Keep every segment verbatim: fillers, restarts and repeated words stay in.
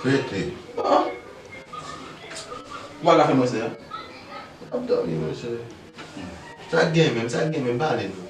Rete. Ah. Ou pa ka fè mwen sa. M ap dòmi, monchè. Sa k gen menm, sa k gen menm, pale non.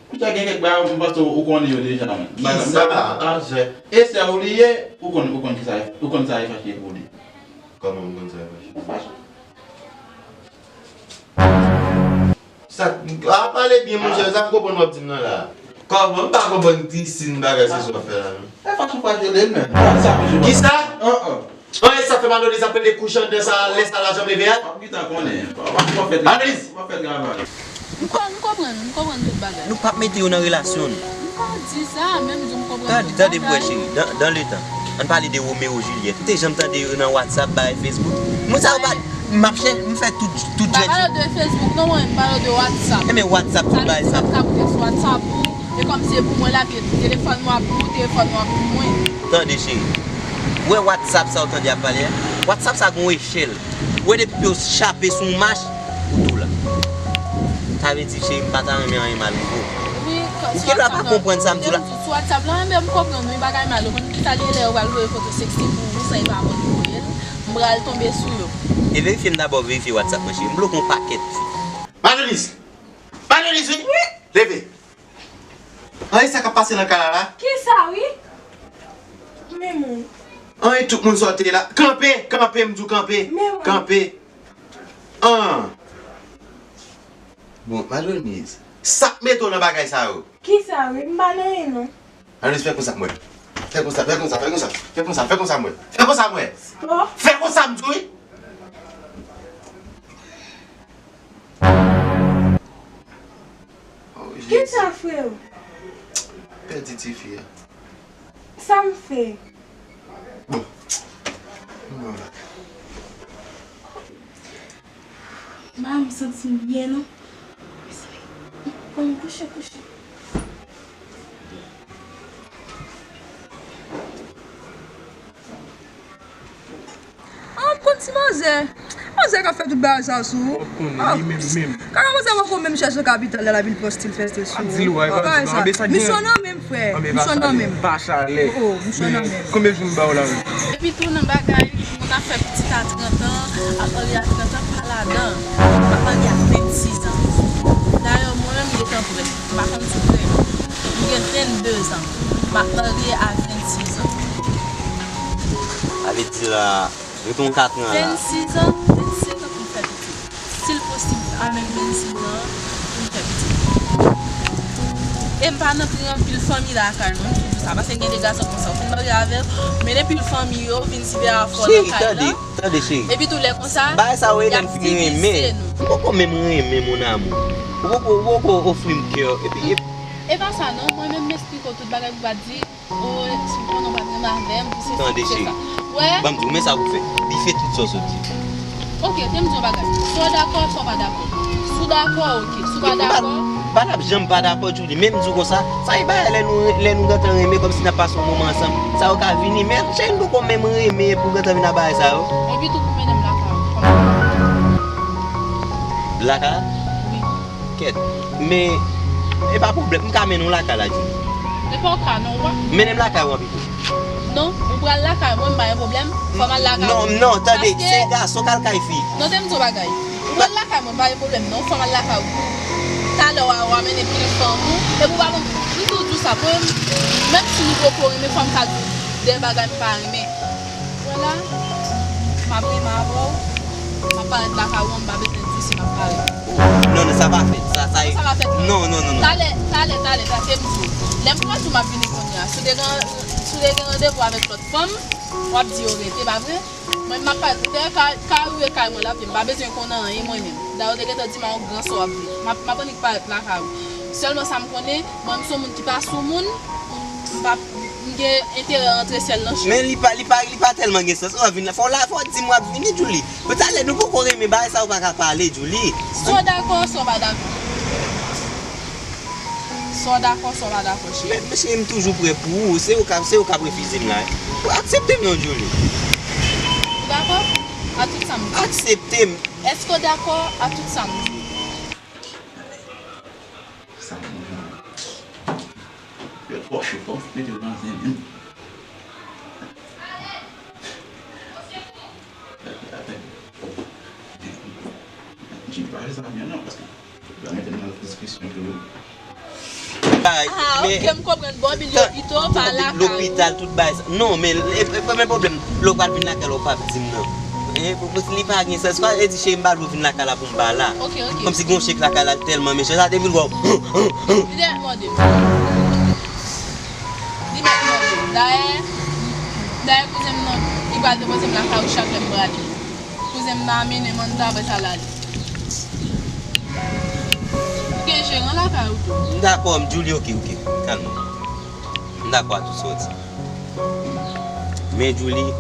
Monchè, gen kèk bagay, m panse ou konnen yo deja, men. Kisa? Monchè. E sè ou li ye, ou konn, ou konn kisa, ou konn sa e fache pou li. Kòman m konn sa e fache? Ou fache. Sa, a pale byen, monchè, sa m konprann w ap di m nan la. Kòman? M pa konprann ki siy bagay se sa w ap fè la, non. E fache, fache li menm. Sa, sa, monchè. Kisa? An, an. An, e sa fè Madonise ap plede kouche anndan sa, lè sa la janm leve a? W ap gentan konnen. W ap, w ap fè travay. Madonise! W ap fè travay. M ko-, m konprann, m konprann tout bagay. Nou p ap mete yo nan relasyon nou. M pa di sa, menm jan m konprann tout bagay. Tande, tande pou wè, cheri, dans, dans le temps. Ann pale de Romeo Juliet. Ou te janm tande yo nan WhatsApp, bay Facebook? Moun sa yo pa, m ap chè, m fè tout, tout jèn. M pa pale de Facebook, non, mwen, m pale de WhatsApp. Enben, WhatsApp, tout bagay sa. Sa vle di m ap ka moute sou WhatsApp ou, e kòm se pou mwen l ap ye, telefòn mwen ap pou ou, telefòn mwen ap pou mwen. Tande, cheri. Ou wè WhatsApp sa ou tande ap pale a? WhatsApp sa gon echèl. Ou wè depi pye w chape sou yon mach, ou tou la. Sa vle di, cheri, m pa ta renmen anyen mal rive w. Wi, sou WhatsApp la. Ou gen dwa pa konprann sa m di w la. Sou WhatsApp la, men m konprann wi, bagay mal. Ou konn ki sa gen lè yo pral voye foto sexy pou ou, san yo pa konn voye l. M pral tonbe sou yo. E verifye m dabò, verifye WhatsApp mwen, cheri. M bloke yon pakèt fi. Madonise! Madonise, wi! Wi! Leve! An, e sa k ap pase nan kay la la? Kisa, wi? Men moun. An, e tout moun sòti la. Kanpe, kanpe, m di w kanpe. Men moun. Kanpe. An. Bon, Madonise, sa k mete w nan bagay sa yo? Kisa, wi? M pa nan anyen, non. Madonise, fè konsa, m wè. Fè konsa, fè konsa, fè konsa. Fè konsa, fè konsa, m wè. Fè konsa, m wè. Bon. Fè konsa, m di w, wi. Oh, Jezi. Kisa, freo? Pèdi tifi a. Sa m fè? Bon. Bon. Mama, m santi m byen, non. Bon, kouche, kouche. Ah, m konn ti manzè. Manzè k ap fè tout bagay sa sou ou. Ou konnen, li menm menm. Kaka manzè poko menm chèche kapital la, l ap vin pòs ti l fè stil sou ou. Misyon nan menm, frè. Misyon nan menm. Ba chalè. Oh, oh, misyon nan menm. Konbyen jou m ba w la menm? Epi tou nan bagay, moun ap fè pitit a trant an, ap marye a trant an, pa ladan. M ap marye a vennsis an. Dayè, mwen menm, m gentan prè. M pa konn sou prè non. M gen vennde zan. M ap marye a vennsis an. Sa vle di la, rete yon kat an la. Vennsis an, vennsenk an pou m fè pitit. Si l posib, avèk vennsis an, pou m fè pitit. E m pa nan tri anpil fanmi lakay mwen, m toujou sa. Paske gen de gason konsa, ou fin marye avè l, mennen pil fanmi yo, vin sipe afè w nan kay lan. Cheri, tande, tande, cheri. Epi tou lè konsa, y ap divize nou. Ou poko menm renmen, mon amour. Ou poko, ou poko ofri m kè w. Epi, epi. E pa sa non, mwen menm m esplike w tout bagay pou w pa di, o, si w konnen w pa t renmen avè m, pou sesi, pou sesa. Tande, cheri. Wè? Ban m di w, men sa pou w fè. Bife tout sa w sot di. Ok, te m di w yon bagay. Swa w dakò, swa w pa dakò. Si w dakò, ok. Si w pa dakò. M pa t ap janm pa dakò, Djoulie. Men m di w konsa, sa e bagay lè nou, lè nou gentan renmen, kòmsi n ap pase yon moman ansanm. Sa yo ka vini, men cheri, nou poko menm renmen pou gentan vin ap bagay sa yo. Epi tou pou mennen m lakay ou. Lakay? Wi. Kèt. Men, E pa pwoblèm, m ka mennen w lakay la, Djoulie. E pa w ka, non, ou pa. Mennen m lakay ou an pito. Non, ou pral lakay mwen, m pa gen pwoblèm. Fò m al lakay ou. Non, non, tande, se gason k al kay fi. Non, te m di w bagay. Ou pral lakay mwen, m pa gen pwoblèm, non. Fò m al lakay ou. Talè w a, w a mennen pil fanm ou. Epi w pa konn, m toujou di w sa, pou menm si nou poko renmen, fò m ka di w de bagay m pa renmen. Vwala, m ap renmen avè w. M ap parèt lakay ou an, m pa bezwen di w si m ap parèt. Non, non, sa pa fèt. Sa, sa... Sa pa fèt, non. Non, non, non, non. Talè, talè, talè, talè, se m di w. Lè m pran tou, m ap vini kounye a. Si w te gen, si w te gen randevou avèk lòt fanm, w ap di yo rete, pa vre? Mwen, m ap parèt. Dayè, ka, ka rive kay mwen, l ap vin. M pa bezwen konnen anyen mwen menm. Dayè, w te gentan di m a yon gran sa w ap vin. M ap, m ap annik parèt lakay ou. Sèlman sa m konnen, mwen, m se yon moun ki pa sou moun. M pa, m gen enterè rantre syèl nan cho. Men li pa, li pa, li pa tèlman gen sans. W ap vin la, fò w la, fò w di m w ap vini, Djoulie. Pou talè nou poko renmen, bagay sa yo pa ka pale, Djoulie. Si w dakò, si w pa dakò. Si w dakò, si w pa dakò, cheri. Men, men cheri, m toujou prè pou ou. Se ou k ap, se ou k ap refize m la. Aksepte m non, Djoulie. Ou dakò? A tout sa m di. Aksepte m. Èske w dakò a tout sa m di? Sa m di. Yo twò cho, fò m mete yo nan zen menm. Atè, atè. Jim pa fè sa byen non, paske l ap mete m nan lòt diskisyon toujou. Ah, ok, m konprann. Bon, vin lopital, pa lakay ou. Lopital, tout bagay sa. Non, men, e, e, men pwoblèm, lè w pral vin lakay la, ou p ap di m non. E, pou, pou, li pa gen sans. Kwa, e di, cheri, m pa vle w vin lakay la pou m pa la. Ok, ok. Kòmsi gen yon chèk lakay la, l tèlman mechan. Sa te vin wè w. Li te mèt mòde m. Li mèt mòde m. Dayè, dayè, kouzen m nan, li pral depoze m lakay ou chak lè m prale. Kouzen m nan amenem anndan, apre sa l ale. Ou gen jeran lakay ou tou. M dakò, m, Djoulie, ok, ok. Kalme w. M dakò a tout sa w di. Men, Djoulie,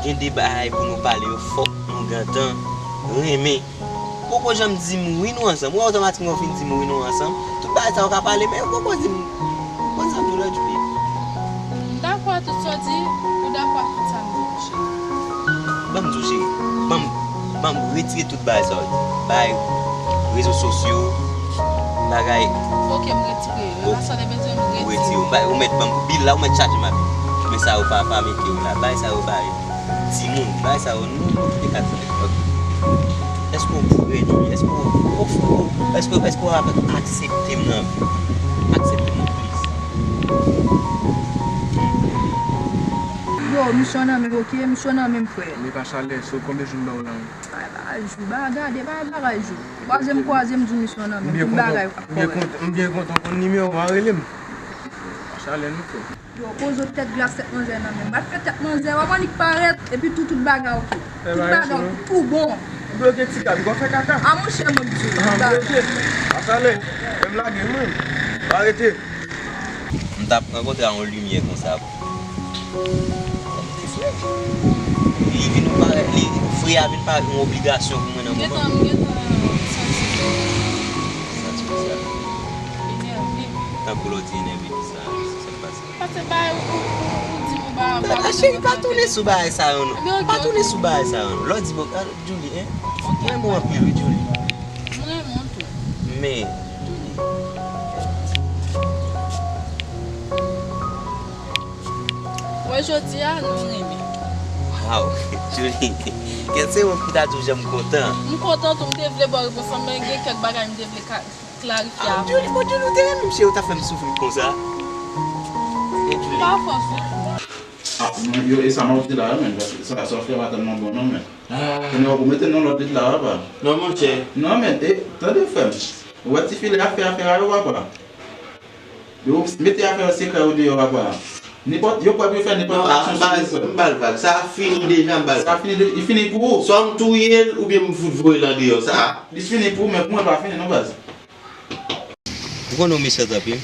gen de bagay pou nou pale yo, fòk nou gentan renmen. Poko janm di m wi nou ansanm. Ou wè otomatikman ou fin di m wi nou ansanm. Tout bagay sa yo ka pale, men ou poko di m. Ou konn sa m di w la, Djoulie? M dakò a tout sa w di, ou dakò a tout sa m di, cheri. Ban m di w, cheri. Ban m, ban m retire tout bagay sa yo. Bagay rezo sosyo, bagay. Ok, m retire yo. Relasyon de bezwen m retire. Ou retire yo. Bagay, ou mèt ban m bil la, ou mèt chaje m a bil. Men sa yo pa, pa mete yo la. Bagay sa yo bagay timoun. Bagay sa yo, nou, nou kite kat sa. Èske w prè, Djoulie? Èske w, w, w, èske, èske w ap aksepte m nan vi w? Aksepte m non, please. Yo, misyon nan men, ok, misyon nan men, frè. Men pa chalè, so konbyen jou m ba w la? Bay bagay jou, ba gade, bay bagay jou. Kwaze m kwaze, m di misyon nan men, tout bagay ap kòrèk. M byen kontan, m byen kontan, konn nimewo a, rele m. Pa chalè nou, frè. Yo, poze w tèt glas, tèt manzè nan men m. Bat fè tèt manzè, w ap annik parèt, epi tou, tout bagay ok. Tout bagay ok, tou bon. Ou bloke ti kab, ou fè kaka. A monchè, mwen di w, ah, bloke. Pa chalè. Menm lage mwen. Pa rete. M t ap rankontre a yon limyè konsa. Li vin parèt, li, frè a vin parèt yon obligasyon pou mwen nan moman. M gentan, m gentan santi. Santi konsa. Enève. Tankou lè w di enève, sa, sa k pase? Pase bay ou, ou, ou, ou di m ou ba, ba. Cheri, pa tounen sou bagay sa yo non. Pa tounen sou bagay sa yo non. Lè w di bon, Djoulie, hein? M renmen w anpil wi, Djoulie. M renmen w tou. Men, Djoulie. Wè jodi a, nou renmen. Waw, Djoulie. Kèt se mwen ki ta di w jan m kontan. M kontan tou, m te vle ba w repons lan, men gen kèk bagay m te vle ka klarifye avè w. Djoulie, bon, Djoulie, ou te renmen m, cheri, ou ta fè m soufri konsa. E Djoulie. Pa fè w soufri. Ah, mwen, yo, e sa m ap di la, men, paske sa, sa w fè pa tèlman bon, non, men. Ah. Kounye a, ou mete nan lòt lit la, papa. Non, monchè. Non, men, e, tande, frè m. Ou wè ti fi lè ap fè afè a yo, papa. Yo mete afè yo sekrè yo deyò, papa. Nenpòt, yo pwòp yo fè nenpòt aksyon sou yo. Non, baz, m ba l vag. Sa fini deja, m ba l vag. Sa fini de, li fini pou ou. Swa m touye l, oubyen m fout voye l andeyò. Sa. Li fini pou ou, men pou mwen, l pa fini, non, baz. Ou konnen w mechant anpil?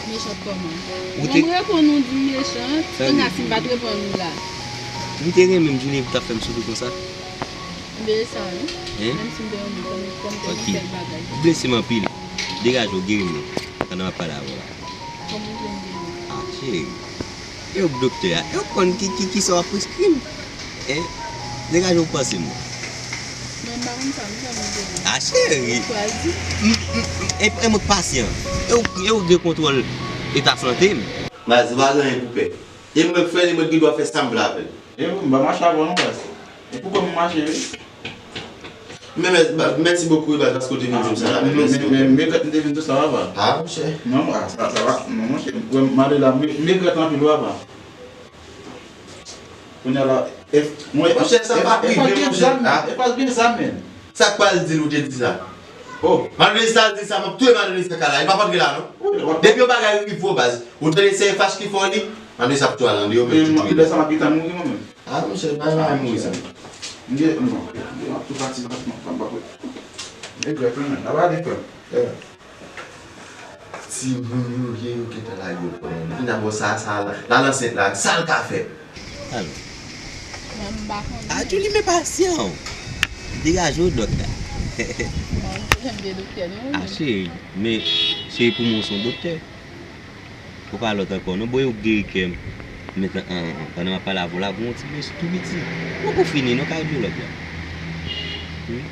Mechant kòman? Ou te... Lè m reponn ou di m mechant, kounye a si m pa t reponn ou la. Ou te renmen m, Djoulie, pou w t ap fè m soufri konsa? Bliye sa, wi. Hein? Menm si m te renmen w, kòm, kòm te yon sèl bagay. Ou blese m anpil. Degaje w, geri m non. Pandan m ap pale avè w la. Kòman w vle m geri w? Ah, cheri. E w doktè a, e w konn ki, ki, ki sa w ap preskri m. Hein? Degaje w, panse m. Mwen, m pa konn sa, m sèlman te... Ah, cheri. Chwazi. M, m, m, e, e mwen k pasyan. E ou, e ou gen kontwòl eta sante m. Baz, ou pa gen anyen pou pè. E mwen k fè l, e mwen ki dwa fè sa m vle avè l. E m pa mache avè w non, baz. E pou kò m mache, wi. Men, men, ba, mèsi bokou, wi, baz, paske w te vin di m sa la, men mèsi bokou. Men, men, men, men, m te vin di w sa, papa. Ah, monchè. Non, ah, sa, sa va. Non, monchè, m wè m ale la, m, m regrèt anpil, wi, papa. Kounye a la, e, mwen, monchè, sa pa prive, monchè. E pa gen zam, men. Sa k pral di l ou te di sa? Oh. Marie-Louise ta di sa, m ap touye Marie-Louise kaka la. Li p ap antre la, non. Depi yon bagay rive w, baz, ou tande se F H ki fè w li, Marie-Louise ap touye al andeyo, men tou touye. Lè sa m ap gentan mouri, mwen menm. Ah, monchè, bay mwen mouri sa. M gen, non, m ap tou pati, m ap, m ap, m ap, m ap regrèt, wi, men. N ap ale, frè m. Timoun yo ye, yo gentan lage yo pran. Kounye a, bon, sa, sa, la, l ansent la, sa l ka fè? Alò. Mwen, m pa konnen. Ah, Julie, men pasyan. Degaje w, dòk la. Bon, se janm de doktè nou, wi. Ah, cheri, men cheri, pou mwen, w se yon doktè. Ou pa lòt ankò, non, bon, yo geri kè m. Men, an, an, an, pandan m ap pale avè w la, gon ti blesi tou piti. Poko fini, non, kadyològ la. Wi.